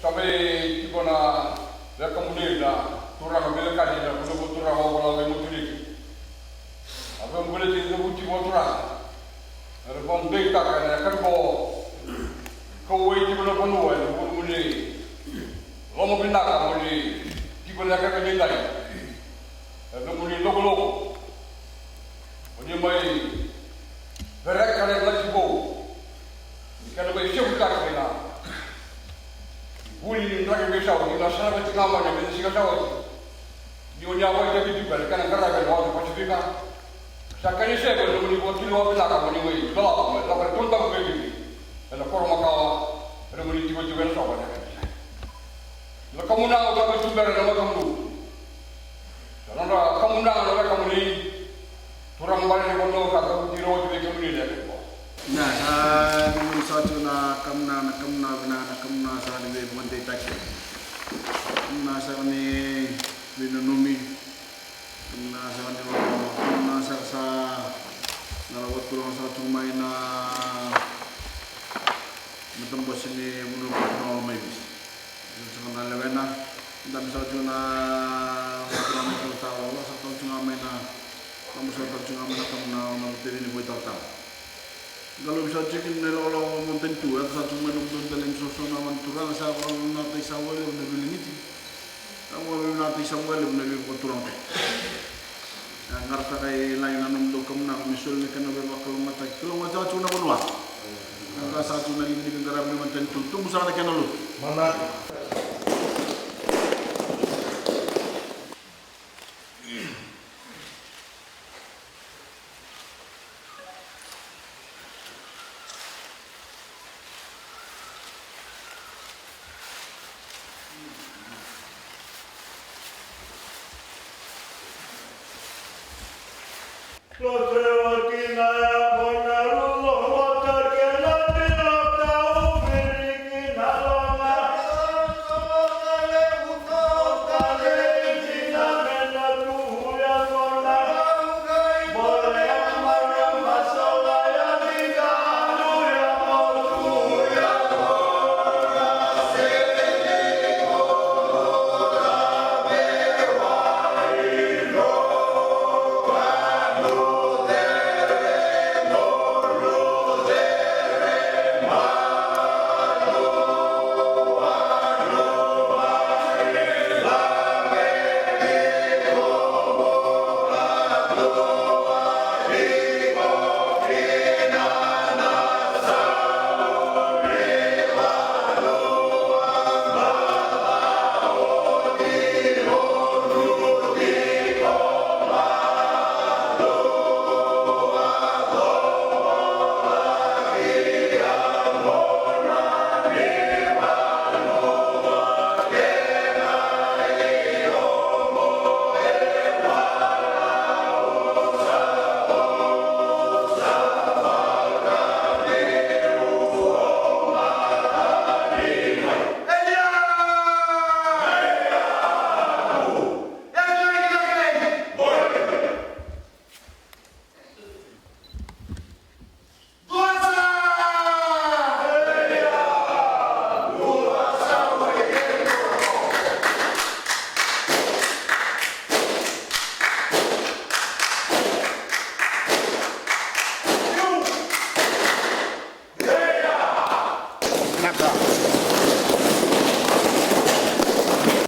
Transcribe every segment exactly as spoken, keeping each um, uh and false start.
Sa mai tiko na wekamuni na turaga veiwekani na vanua vakaturaga o Vola Veimatuliki. A veiboleti na vuti vakaturaga. Era vakadeitaka na yakavi qo. Kauwai tiko na vanua ena vuku ni nomuni lomavinaka moni tiko na yakavi edaidai. Ena nomuni lokoloko. Oni mai vereka na lati vou. Ni kena mai sevutaki na vuli ni draki veisau ni na sara vati ga mai na veisiga sa oti. Ni oni a vakaitavi tiko ena kena qaravi ena watu Pasifika. Sa kena sega na nomuni vakatulewa vinaka moni mai dolava mai lako ena tolu tabu vei Viti. Ena koro makawa ena nomuni tikotiko ena sova na kena sega. Na kamunaga sa mai tubera ena matamuni. Sa nodra kamunaga na wekamuni. Turaga bale ni vanua ka cavuti ira oti vei kemuni na yakavi qo. Na sa ni muni sa tiko na kamunaga, na kamunaga vinaka, na kamunaga sa ni veivakadeitaki. Kamunaga sa ni veinanumi. Kamunaga sa ni loloma. Kamunaga sa sa na lako turaga sa tiko mai na matabose ni vanua vakaturaga mai Viti. Sa na lewena. Dabe sara tiko na turaga talatala, sa tau tiko ga mai na, dabe sara tau tiko ga mai na kamu na, na mateni ni voi talatala. Qalovi sara tiko kina na ilakolako vakatanitu, yaco sara tiko mai na kudou dela ni soso na wani turaga sa vakavinavinakataki sa vakalevu na veiligiti. Sa vakavinavinakataki sa vakalevu na veivakaturagataki. Ia, qarataka e lagi na nomudou kamunaga me soli na kena veivakalougatataki. Kalougata tiko na vanua. Qaqa saka tiko na livinivini qaravi ni matanitu. Tubu saka na kena lotu. Manaka.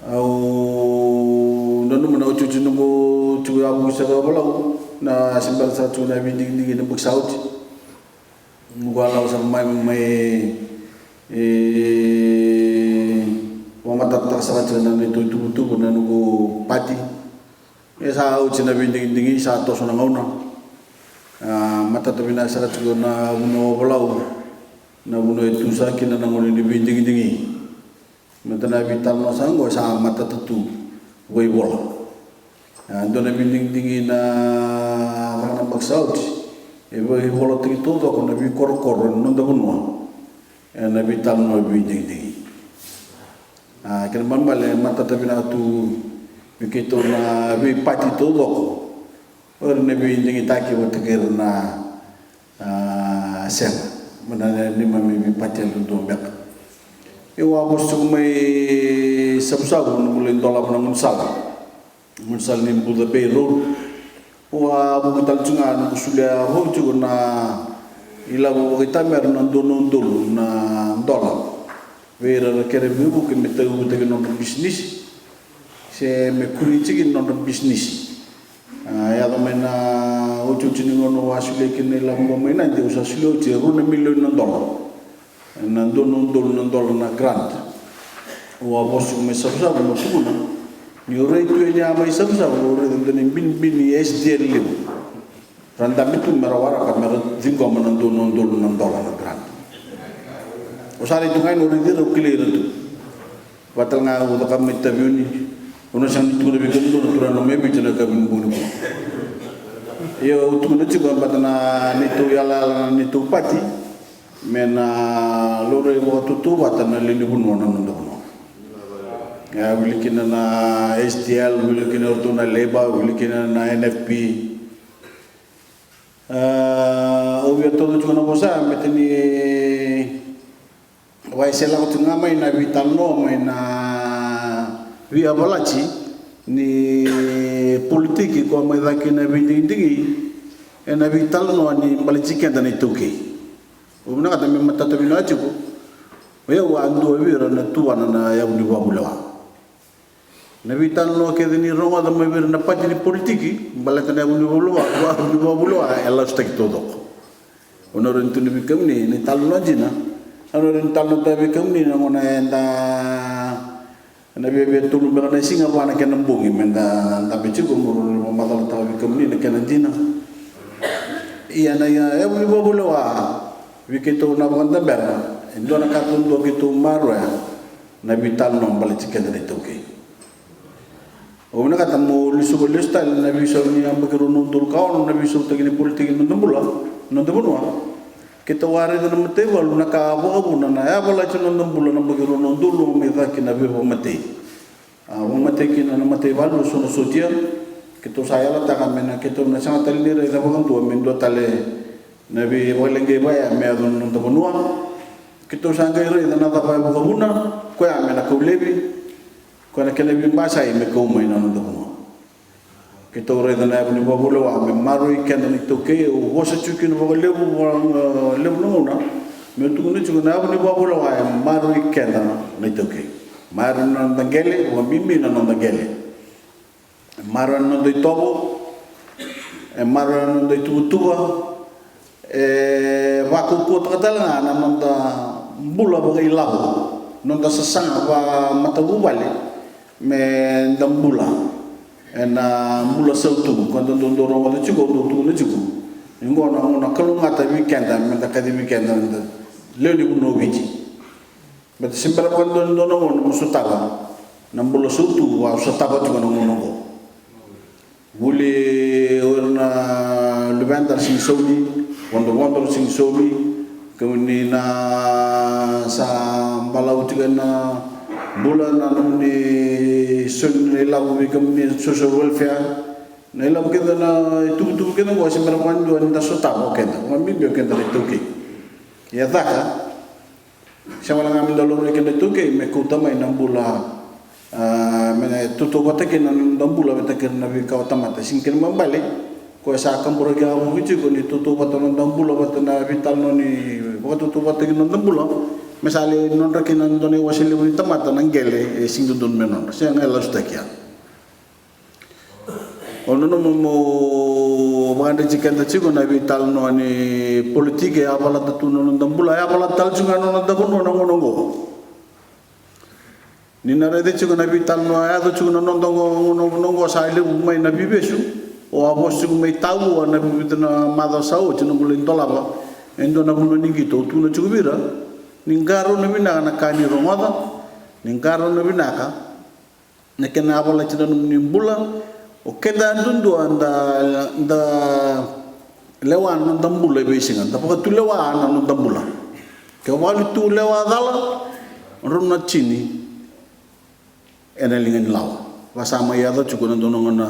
Au nanuma na otioti noqu tiko yavuki saka Volau, na se bera saka tiko na veidigidigi na baki sa oti. Noqu a lako saka mai, mai, e, vakamatatataka saka tiko na neitou itubutubu na noqu pati. E sa oti na veidigidigi, sa toso na gauna. A, matata vinaka saka tiko na vanua o Volau, na vanua e tu saka kina na gauna ni veidigidigi. Baleta na veitalanoa saka oqo e sa matata tu vakaivola. A, dua na veidigidigi na caka na baki sa oti, e vakaivolataki taucoko na veikorokoro ena noda vanua ena veitalanoa veidigidigi. A, kena ibalebale e matata vinaka tu vei keitou na veipati taucoko, o ira na veidigitaki vata kei ira na, a, sega. Mai na neimami veipati yadudua beka. Au a vosa tiko mai Savusavu, noqu lai dolava na gaunisala, gaunisala ni Buca Bay Road. Au a vuki tale tiko ga noqu solia vou tiko na ilavo vakaitamera na dua na udolu na dola vei ira na kere veivuke me tauyavutaki na nodra bisinisi se me kuri tiko na nodra bisinisi. A, yaco mai na otioti ni gauna au a solia kina na ilavo mai Nadi, au sa solia oti e rua na milioni na dola. Na dua na udolu na dola na grant. Au a vosa tiko mai Savusavu meu tukuna ni au rai tu yani a mai Savusavu, au raica e dua na ibinibini S D L levu. Ra dabe tu me ra waraka me ra ciqoma na dua na udolu na dola na grant. Au sa rai tu ga yani, au raici ira, au kilai ira tu. Vaka tale ga au cakava mai Taveuni, au na sega ni tukuna vei kemudou na turaga mai Viti na yakavi ni bogi nikua. Ia au tukuna tiko vata na neitou yalayala, na neitou pati, me na laurai vakatautauvata na lewe ni vanua na noda vanua. E, wili kina na S D L, wili kina o ratou na Labour, wili kina na N F P. E, au via tauca tiko na vosa, baleta ni vaka e se lako tiko ga mai na veitalanoa mai na veiyavalati ni politiki, koya mai cake na veidigidigi ena veitalanoa ni baleti keda na iTaukei. Au vinakata me matata vinaka tiko, o yau a dua vei ira na tuvana na yavu ni vakavulewa. Na veitalanoa kece ni rogoca mai vei ira na pati ni politiki baleta na yavu ni vakavulewa, yavu ni vakavulewa e lasutaki taucoko. Au na rawa ni tukuna vei kemuni na italanoa dina. Au na rawa ni talanoataka vei kemuni na gauna eda na viavia tolu beka na siga vua na kena bogi me da dabe tiko, meu rawa ni vakamacalataka vei kemuni na kena dina. Ia na, ia, yavu ni vakavulewa, vei keitou na vakadabera, e dua na ka duadua keitou maroroya, na veitalanoa baleti keda na iTaukei. Au vinakata meu lesu vakalesu tale na veisau ni yabaki rua na udolu ka ono, na veisautaki ni politiki ni noda bula, noda vanua. Keitou a raica na mataivalu na ka a vakavuna na yavalati ni noda bula na yabaki rua na udolu mai cake na veivakamatei. A vakamatei kina na mataivalu eso na sotia. Keitou sa yalataka me na, keitou na sega tale ni raica vakadua me dua tale na veivakaleqai vaya me yaco na noda vanua. Keitou sa qai raica na cava e vakavuna, koya me na kau laivi, koya na kena veibasai me kau mai na noda vanua. Keitou raica na yavu ni vakavulewa me maroroi keda na iTaukei. Au vosa tiko kina vakalevu, vakalevu na gauna meu tukuna tiko na yavu ni vakavulewa e maroroi keda na iTaukei. Maroroi na noda qele, vakabibi na noda qele. E maroroya na noda itovo, e maroroya na noda ituvatuva, e vakaukauwataka tale ga na noda bula vakailavo, noda sasaga vakamatavuvale, me da bula ena bula sautu. Ko da dau rogoca tiko, dau tukuna tiko ni qo na gauna kalougata vei keda me da kacivi keda na lewe ni vanua o Viti. Baleta se bera vakadua ni dua na gauna mo sotava na bula sautu au sotava tiko na gauna oqo. Vuli o ira na luveda ra sega ni saumi, vodovodo ra sega ni saumi. Kemuni na sa balavu tiko ena bula, na nomuni saumi na ilavo vei kemuni social welfare, na ilavo kece, na ituvatuva kece oqo se bera vakadua ni da sotava o keda, vakabibi o keda na iTaukei. Ia caka Sega wale ga me da laurai keda iTaukei me kauta mai na bula, a, me tautauvata kina na noda bula vata kei ira na veika o tamata. Sega kina ibalebale, koya sa kaburaki yavoki tiko ni tautauvata na noda bula vata na veitalanoa ni vakatautauvatataki na noda bula, me sa lai nodra kina na dua na iwase levu ni tamata na qele, e sega ni dodonu me nodra. Sega, e lasutaki ya. Au nanuma meu vakadreti keda tiko na veitalanoa ni politiki e yavalata tu na noda bula, e yavalata tale tiko ga na noda vanua na gauna oqo. Ni na raica tiko na veitalanoa e yaco tiko na noda gauna oqo sa levu mai na veivesu. Au a vosa tiko mai Tavua na vica na macawa sa oti, noqu lai dolava e dua na vanua ni qito. Au tukuna tiko vei ira ni qarauna vinaka na ka ni rogoca, ni qarauna vinaka na kena yavalati na nomuni bula. O keda yadudua da, da lewa na noda bula e veisiga, da vakatulewa na noda bula. Ke o vakatulewa cala, drau na tini ena liga ni lawa. Vaka sa mai yaco tiko na dua na gauna,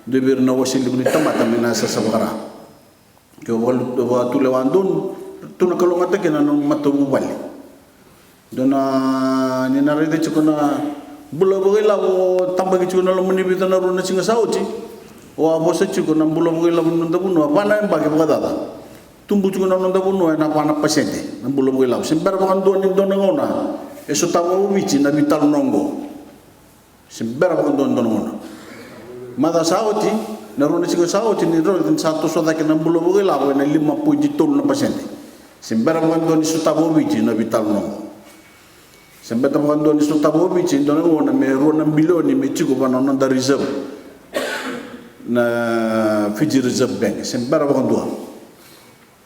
dua vei ira na wase levu ni tamata mai na yasayasa vaka-Ra. Ke o vakatulewa donu, tu na kalougata kina na nomu matavuvale. Dua na, ni na raica tiko na bula vakailavo tabaki tiko na loma ni vica na rua na siga sa oti. O a vosa tiko na bula vakailavo ni noda vanua va na yabaki vakacaca. Tubu tiko na noda vanua ena va na pasede na bula vakailavo. Se bera vakadua ni dua na gauna e sotava o Viti na veitalanoa oqo. Se bera vakadua ni dua na gauna. Macawa sa oti, na rua na siga sa oti ni rauti ni sa toso cake na bula vakailavo ena lima poidi tolu na pasede. Se bera vakadua ni sotava o Viti na veitalanoa oqo. Se bera vakadua ni sotava o Viti e dua na gauna me rua na bilioni me tiko va na noda reserve, na Fiji Reserve Bank. Se bera vakadua.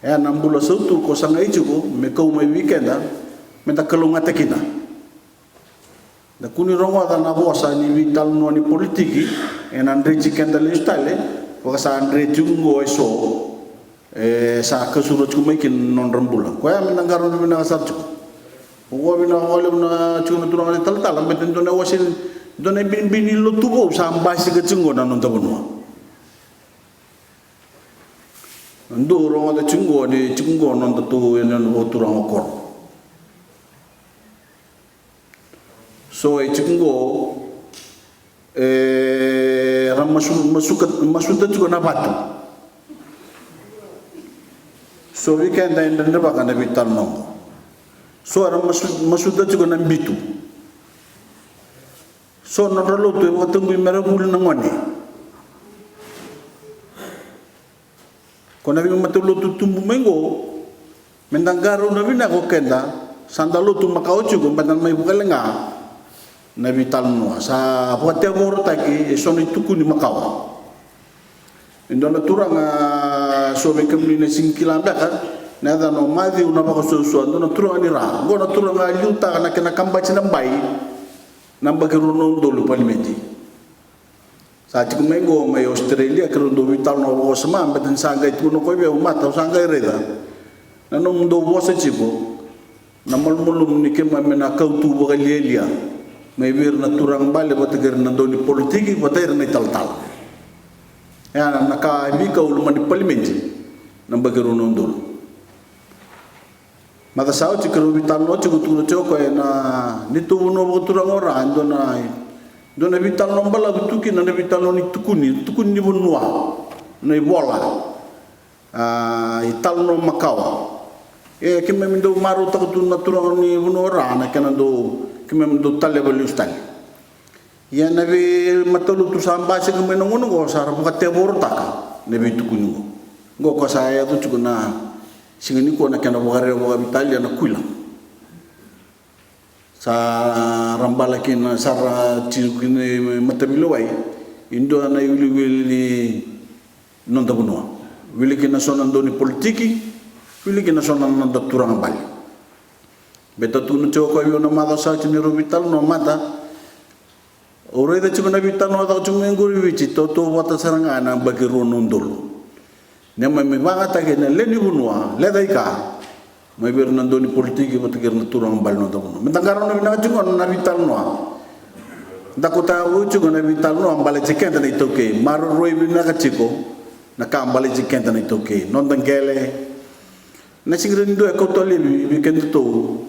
E a na bula sautu ko sa qai tiko me kau mai vei keda, me da kalougata kina. Da kua ni rogoca na vosa ni veitalanoa ni politiki ena dreti keda lesu tale, vaka sa dreti tiko oqo e so e sa kasura tiko mai kina na nodra bula. Koya me na qarauna vinaka sara tiko. Oqo vinaka vakalevu na tiko na turaga na talatala, baleta e dua na wase, dua na ibinibini lotu vou sa basika tiko oqo na noda vanua. Na dou rogoca tiko oqo ni tiko oqo noda tou ena vakaturaga o Koro. So e tiko oqo, e, era masu, masuka, masuta tiko na vatu. So vei keda e dredrevaka na veitalanoa oqo. So era masu, masuta tiko na bitu. So nodra lotu e vakatabui me ra vuli na gone. Ko na veimatalotu tubu mai oqo, me da qarauna vinaka o keda, sa da lotu makawa tiko, me da mai vakaleqa na veitalanoa. Sa vakatevorotaki e so na itukuni makawa. E dua na turaga, so vei kemuni na sigi kila beka na yacana, o Maciu Navakasuasua, dua na turaga ni Ra. Oqo na turaga liutaka na kena kabati na bai na yabaki rua na udolu palimedi. Sa tiko mai oqo mai Australia, keirau dau veitalanoa vakawasoma, baleta ni sa qai tukuna o koya vei au, Mata, au sa qai raica na nomudou vosa tiko, na malumalumu ni keimami na kau tu vakalialia mai vei ira na turaga bale vata kei ira na dau ni politiki vata ira na italatala. Ia na ka e veikau loma ni palimedi na yabaki rua na udolu. Macawa sa oti keirau veitalanoa tiko, tukuna tiko o koya na neitou vanua vakaturaga o Ra, e dua na, dua na veitalanoa balavu tu kina na veitalanoa ni tukuni, tukuni ni vanua, na ivola, a, italanoa makawa. E keimami dau marautaka tu na turaga ni vanua o Ra na kena dau, keimami dau taleva lesu tale. Ia na veimatalotu sa basika mai na gauna oqo sa ra vakatevorotaka na veitukuni oqo. Oqo ko sa yaco tiko na siga nikua na kena vakarau vakaveitalia na kuila. Sa ra bala kina, sa ra tiko kina i mataveilewai e dua na iwiliwili ni noda vanua. Wili kina so na dau ni politiki, wili kina so na noda turaga bale. Baleta tukuna tiko o koya vei au na macawa sa oti ni rau veitalanoa, Mata, au raica tiko na veitalanoa caka tiko mai qori Viti, tautauvata sara ga na yabaki rua na udolu. Neimami vakayagataki na lewe ni vanua, lecaika, mai vei ira na dau ni politiki vata kei ira na turaga bale ni noda vanua. Me da qarauna vinaka tiko na veitalanoa. Da kauta vou tiko na veitalanoa baleti keda na iTaukei. Maroroi vinaka tiko na ka baleti keda na iTaukei. Noda qele. Na sega ni dua e kauta laivi vei kedatou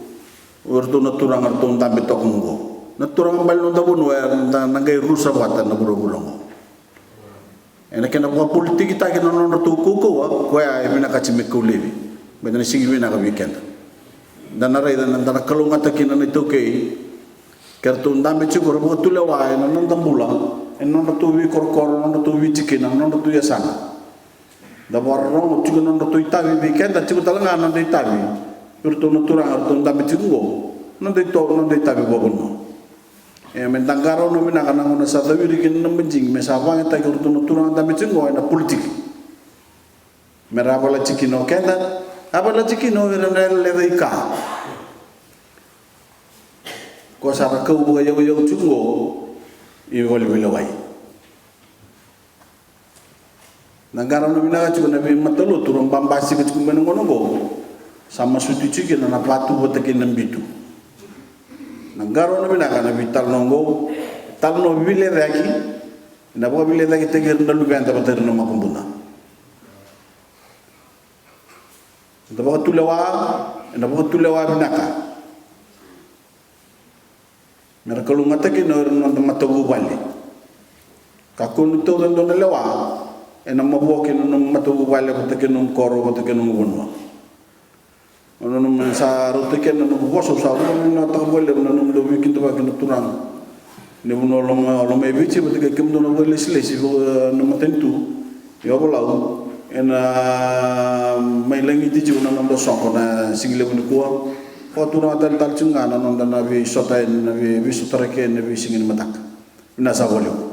o iratou na turaga ratou dabe toka oqo. Na turaga bale ni noda vanua era na qai rusa vata na vuravura oqo. Ena kena vakapolitikitaki na nodratou kaukauwa, koya e vinakati me kau laivi. Baleta na sega ni vinaka vei keda. Da na raica na, da na kalougata kina na iTaukei. Ke ratou dabe tiko ra vakatulewa ena noda bula, ena nodratou veikorokoro, nodratou veitikina, nodratou yasana. Da vakarorogo tiko na nodratou itavi vei keda, tiko tale ga na noda itavi vei iratou na turaga ratou dabe tiko oqo, noda ito, noda itavi vakavanua. E me da qarauna vinaka na gauna sa cawiri kina na madigi me sa vakayagataki o iratou na turaga dabe tiko oqo ena politiki. Me ra yavalati kina o keda, yavalati kina o ira na lecaika. Ko sa ra kau vakayauyau tiko oqo i valeveilewai. Na qarauna vinaka tiko na veimatalotu ra babasika tiko mai na gauna oqo. Sa masuti tiko kina na vatu vata kei na bitu. Na qarauna vinaka na veitalanoa oqo. Talanoa veilecayaki. Ena vakaveilecayakitaki ira na luveda vata ira na makubuda. Da vakatulewa, ena vakatulewa vinaka. Me ra kalougata kina o ira na noda matavuvale. Kakua ni tauca e dua na lewa ena mavoa kei na nomu matavuvale vata kei na nomu koro vata kei na nomu vanua. O na nomu sa rauta kina na nomu vosa, au sa vakanuinui vakalevu na nomu dau veikidavaki na turaga. Ni vanua loma, loma i Viti vata kei kemudou na vakailesilesi vaka na matanitu. Ia o Volau ena mai lagiti tiko na noda soqo na siga levu nikua. Vakaturaga tale tale tiko ga na noda na veisota yani na vei, veisotaraki yani na veisiga ni mataka. Vinaka saka vakalevu.